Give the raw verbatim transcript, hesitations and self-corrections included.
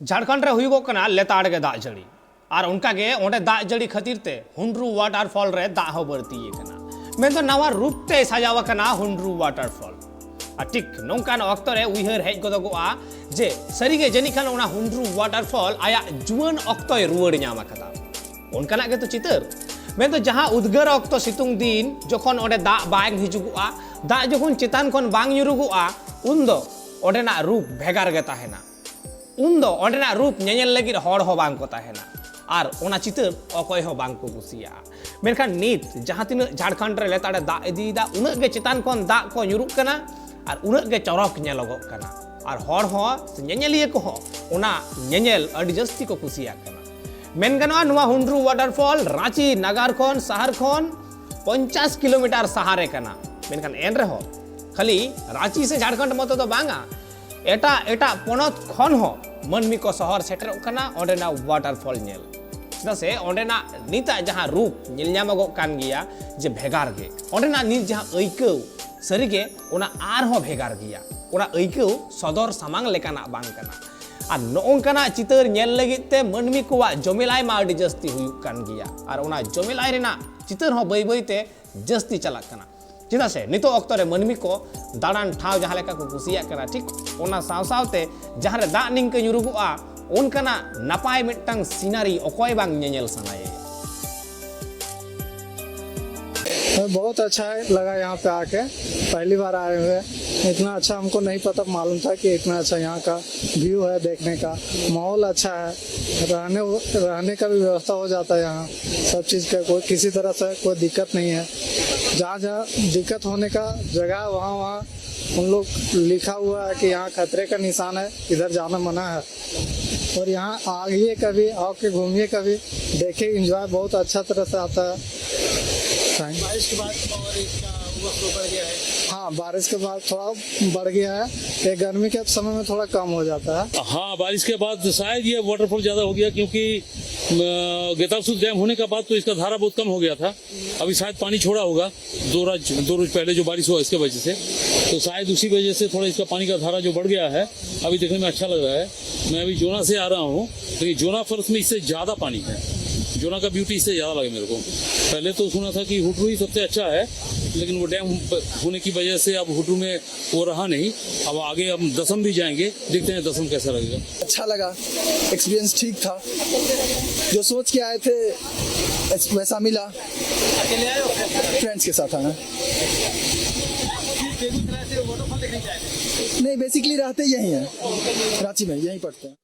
ᱡᱷᱟᱲᱠᱷᱚᱸᱰ ᱨᱮ ᱦᱩᱭᱩᱜᱚᱜ ᱠᱟᱱᱟ ᱞᱮᱛᱟᱲ ᱜᱮ ᱫᱟᱜ ᱡᱟᱹᱲᱤ, ᱟᱨ ᱚᱱᱠᱟ ᱜᱮ ᱚᱸᱰᱮ ᱫᱟᱜ ᱡᱟᱹᱲᱤ ᱠᱷᱟᱹᱛᱤᱨ ᱛᱮ ᱦᱩᱱᱰᱨᱩ ᱣᱟᱴᱟᱨ ᱯᱷᱚᱞ ᱨᱮ ᱫᱟᱜ ᱦᱚᱸ ᱵᱟᱹᱲᱛᱤ ᱟᱠᱟᱱᱟ᱾ ᱢᱮᱱᱫᱚ ᱱᱟᱣᱟ ᱨᱩᱯ ᱛᱮᱭ ᱥᱟᱡᱟᱣ ᱟᱠᱟᱱᱟ ᱦᱩᱱᱰᱨᱩ ᱣᱟᱴᱟᱨ ᱯᱷᱚᱞ᱾ ᱟᱨ ᱴᱷᱤᱠ ᱱᱚᱝᱠᱟᱱ ᱚᱠᱛᱚ ᱨᱮ ᱩᱭᱦᱟᱹᱨ ᱦᱮᱡ ᱜᱚᱫᱚᱜᱚᱜᱼᱟ ᱡᱮ ᱥᱟᱹᱨᱤᱜᱮ ᱡᱟᱹᱱᱤᱡ ᱠᱷᱟᱱ ᱚᱱᱟ ᱦᱩᱱᱰᱨᱩ ᱣᱟᱴᱟᱨ ᱯᱷᱚᱞ ᱟᱭᱟᱜ ᱡᱩᱣᱟᱹᱱ ᱚᱠᱛᱚᱭ ᱨᱩᱣᱟᱹᱲ ᱧᱟᱢ ᱟᱠᱟᱫᱟ᱾ ᱚᱱᱠᱟᱱᱟᱜ ᱜᱮᱛᱚ ᱪᱤᱛᱟᱹᱨ᱾ ᱢᱮᱱᱫᱚ ᱡᱟᱦᱟᱸ ᱩᱫᱽᱜᱟᱹᱨ ᱚᱠᱛᱚ ᱥᱤᱛᱩᱝ ᱫᱤᱱ ᱡᱚᱠᱷᱚᱱ ᱚᱸᱰᱮ ᱫᱟᱜ ᱵᱟᱝ ᱦᱤᱡᱩᱜᱚᱜᱼᱟ, ᱫᱟᱜ ᱡᱚᱠᱷᱚᱱ ᱪᱮᱛᱟᱱ ᱠᱷᱚᱱ ᱵᱟᱝ ᱧᱩᱨᱩᱜᱚᱜᱼᱟ, ᱩᱱᱫᱚ ᱚᱸᱰᱮᱱᱟᱜ ᱨᱩᱯ ᱵᱷᱮᱜᱟᱨ ᱜᱮ ᱛᱟᱦᱮᱱᱟ᱾ ᱩᱱᱫᱚ ᱚᱸᱰᱮᱱᱟᱜ ᱨᱩᱯ ᱧᱮᱧᱮᱞ ᱞᱟᱹᱜᱤᱫ ᱦᱚᱲ ᱦᱚᱸ ᱵᱟᱝ ᱠᱚ ᱛᱟᱦᱮᱱᱟ, ᱟᱨ ᱚᱱᱟ ᱪᱤᱛᱟᱹᱨ ᱚᱠᱚᱭ ᱦᱚᱸ ᱵᱟᱝ ᱠᱚ ᱠᱩᱥᱤᱭᱟᱜᱼᱟ᱾ ᱢᱮᱱᱠᱷᱟᱱ ᱱᱤᱛ ᱡᱟᱦᱟᱸ ᱛᱤᱱᱟᱹᱜ ᱡᱷᱟᱲᱠᱷᱚᱸᱰ ᱨᱮ ᱞᱮᱛᱟᱲᱮ ᱫᱟᱜ ᱤᱫᱤᱭᱮᱫᱟ, ᱩᱱᱟᱹᱜ ᱜᱮ ᱪᱮᱛᱟᱱ ᱠᱷᱚᱱ ᱫᱟᱜ ᱠᱚ ᱧᱩᱨᱩᱜ ᱠᱟᱱᱟ, ᱟᱨ ᱩᱱᱟᱹᱜ ᱜᱮ ᱪᱚᱨᱚᱠ ᱧᱮᱞᱚᱜᱚᱜ ᱠᱟᱱᱟ, ᱟᱨ ᱦᱚᱲ ᱦᱚᱸ ᱥᱮ ᱧᱮᱧᱮᱞᱤᱭᱟᱹ ᱠᱚᱦᱚᱸ ᱚᱱᱟ ᱧᱮᱧᱮᱞ ᱟᱹᱰᱤ ᱡᱟᱹᱥᱛᱤ ᱠᱚ ᱠᱩᱥᱤᱭᱟᱜ ᱠᱟᱱᱟ᱾ ᱢᱮᱱ ᱜᱟᱱᱚᱜᱼᱟ, ᱱᱚᱣᱟ ᱦᱩᱱᱰᱨᱩ ᱣᱟᱴᱟᱨ ᱯᱷᱚᱞ ᱨᱟᱸᱪᱤ ᱱᱟᱜᱟᱨ ᱠᱷᱚᱱ, ᱥᱟᱦᱟᱨ ᱠᱷᱚᱱ ᱯᱚᱧᱪᱟᱥ ᱠᱤᱞᱳᱢᱤᱴᱟᱨ ᱥᱟᱦᱟᱨᱮ ᱠᱟᱱᱟ᱾ ᱢᱮᱱᱠᱷᱟᱱ ᱮᱱ ᱨᱮᱦᱚᱸ ᱠᱷᱟᱹᱞᱤ ᱨᱟᱸᱪᱤ ᱥᱮ ᱡᱷᱟᱲᱠᱷᱚᱸᱰ ᱢᱚᱛᱚ ᱫᱚ ᱵᱟᱝᱟ, ᱮᱴᱟᱜ ᱮᱴᱟᱜ ᱯᱚᱱᱚᱛ ᱠᱷᱚᱱ ᱦᱚᱸ ᱢᱟᱹᱱᱢᱤ ᱠᱚ ᱥᱚᱦᱚᱨ ᱥᱮᱴᱮᱨᱚᱜ ᱠᱟᱱᱟ ᱚᱸᱰᱮᱱᱟᱜ ᱣᱟᱴᱟᱨ ᱯᱷᱚᱞ ᱧᱮᱞ᱾ ᱪᱮᱫᱟᱜ ᱥᱮ ᱚᱸᱰᱮᱱᱟᱜ ᱱᱤᱛᱟᱜ ᱡᱟᱦᱟᱸ ᱨᱩᱯ ᱧᱮᱞ ᱧᱟᱢᱚᱜᱚᱜ ᱠᱟᱱ ᱜᱮᱭᱟ, ᱡᱮ ᱵᱷᱮᱜᱟᱨ ᱜᱮ, ᱚᱸᱰᱮᱱᱟᱜ ᱱᱤᱛ ᱡᱟᱦᱟᱸ ᱟᱹᱭᱠᱟᱹᱣ, ᱥᱟᱹᱨᱤᱜᱮ ᱚᱱᱟ ᱟᱨᱦᱚᱸ ᱵᱷᱮᱜᱟᱨ ᱜᱮᱭᱟ᱾ ᱚᱱᱟ ᱟᱹᱭᱠᱟᱹᱣ ᱥᱚᱫᱚᱨ ᱥᱟᱢᱟᱝ ᱞᱮᱠᱟᱱᱟᱜ ᱵᱟᱝ ᱠᱟᱱᱟ᱾ ᱟᱨ ᱱᱚᱜᱼᱚᱝᱠᱟᱱᱟᱜ ᱪᱤᱛᱟᱹᱨ ᱧᱮᱞ ᱞᱟᱹᱜᱤᱫ ᱛᱮ ᱢᱟᱹᱱᱢᱤ ᱠᱚᱣᱟᱜ ᱡᱚᱢᱮᱞᱟᱭ ᱢᱟ ᱟᱹᱰᱤ ᱡᱟᱹᱥᱛᱤ ᱦᱩᱭᱩᱜ ᱠᱟᱱ ᱜᱮᱭᱟ, ᱟᱨ ᱚᱱᱟ ᱡᱚᱢᱮᱞᱟᱭ ᱨᱮᱱᱟᱜ ᱪᱤᱛᱟᱹᱨ ᱦᱚᱸ ᱵᱟᱹᱭ ᱵᱟᱹᱭ ᱛᱮ ᱡᱟᱹᱥᱛᱤ ᱪᱟᱞᱟᱜ ᱠᱟᱱᱟ᱾ ᱪᱮᱫᱟᱜ ᱥᱮ ᱱᱤᱛᱚᱜ ᱚᱠᱛᱚ ᱨᱮ ᱢᱟᱹᱱᱢᱤ ᱠᱚ ᱫᱟᱬᱟᱱ ᱴᱷᱟᱶ ᱡᱟᱦᱟᱸ ᱞᱮᱠᱟ ᱠᱚ ᱠᱩᱥᱤᱭᱟᱜ ᱠᱟᱱᱟ, ᱴᱷᱤᱠ ᱚᱱᱟ ᱥᱟᱶ ᱥᱟᱶᱛᱮ ᱡᱟᱦᱟᱸ ᱨᱮ ᱫᱟᱜ ᱱᱤᱝᱠᱟᱹ ᱧᱩᱨᱩᱜᱚᱜᱼᱟ, ᱚᱱᱠᱟᱱᱟᱜ ᱱᱟᱯᱟᱭ ᱢᱤᱫᱴᱟᱝ ᱥᱤᱱᱟᱨᱤ ᱚᱠᱚᱭ ᱵᱟᱝ ᱧᱮᱧᱮᱞ ᱥᱟᱱᱟᱭᱮᱭᱟ? बहुत अच्छा है, लगा यहाँ पे आके। पहली बार आए हुए, इतना अच्छा हमको नहीं पता मालूम था कि इतना अच्छा यहाँ का व्यू है देखने का, माहौल अच्छा है, रहने रहने का भी व्यवस्था हो जाता है यहाँ। सब चीज़ का कोई किसी तरह से कोई दिक्कत नहीं है। जहाँ जहाँ दिक्कत होने का जगह है, वहाँ वहाँ उन लोग लिखा हुआ है कि यहाँ खतरे का निशान है, इधर जाना मना है। और यहाँ आइए कभी, आके घूमिए कभी, देखिए, एंजॉय बहुत अच्छा तरह से आता है। Thank you। बारिश के बाद और इसका उमस तो बढ़ गया है। हाँ, बारिश के बाद थोड़ा बढ़ गया है, ये गर्मी के समय में थोड़ा कम हो जाता है। हाँ, बारिश के बाद शायद ये वाटरफॉल ज़्यादा हो गया, क्योंकि गेतालसूद डैम होने के बाद तो इसका धारा बहुत कम हो गया था। अभी शायद पानी छोड़ा होगा दो रात दो रोज पहले जो बारिश हुआ, इसके वजह से, तो शायद उसी वजह से थोड़ा इसका पानी का धारा जो बढ़ गया है, अभी देखने में अच्छा लग रहा है। मैं अभी जोना से आ रहा हूँ, लेकिन जोना फॉल्स में इससे ज़्यादा पानी है। जोना का ब्यूटी इससे ज़्यादा लगे मेरे को। पहले तो सुना था कि हुड्रू ही सबसे अच्छा है, लेकिन वो डैम होने की वजह से अब हुड्रू में वो रहा नहीं। अब आगे हम दसम भी जाएंगे, देखते हैं दसम कैसा लगेगा। अच्छा लगा, एक्सपीरियंस ठीक था। जो सोच के आए थे वैसा मिला। फ्रेंड्स के साथ आना। नहीं, बेसिकली रहते यहीं हैं, रांची में यहीं पढ़ते हैं।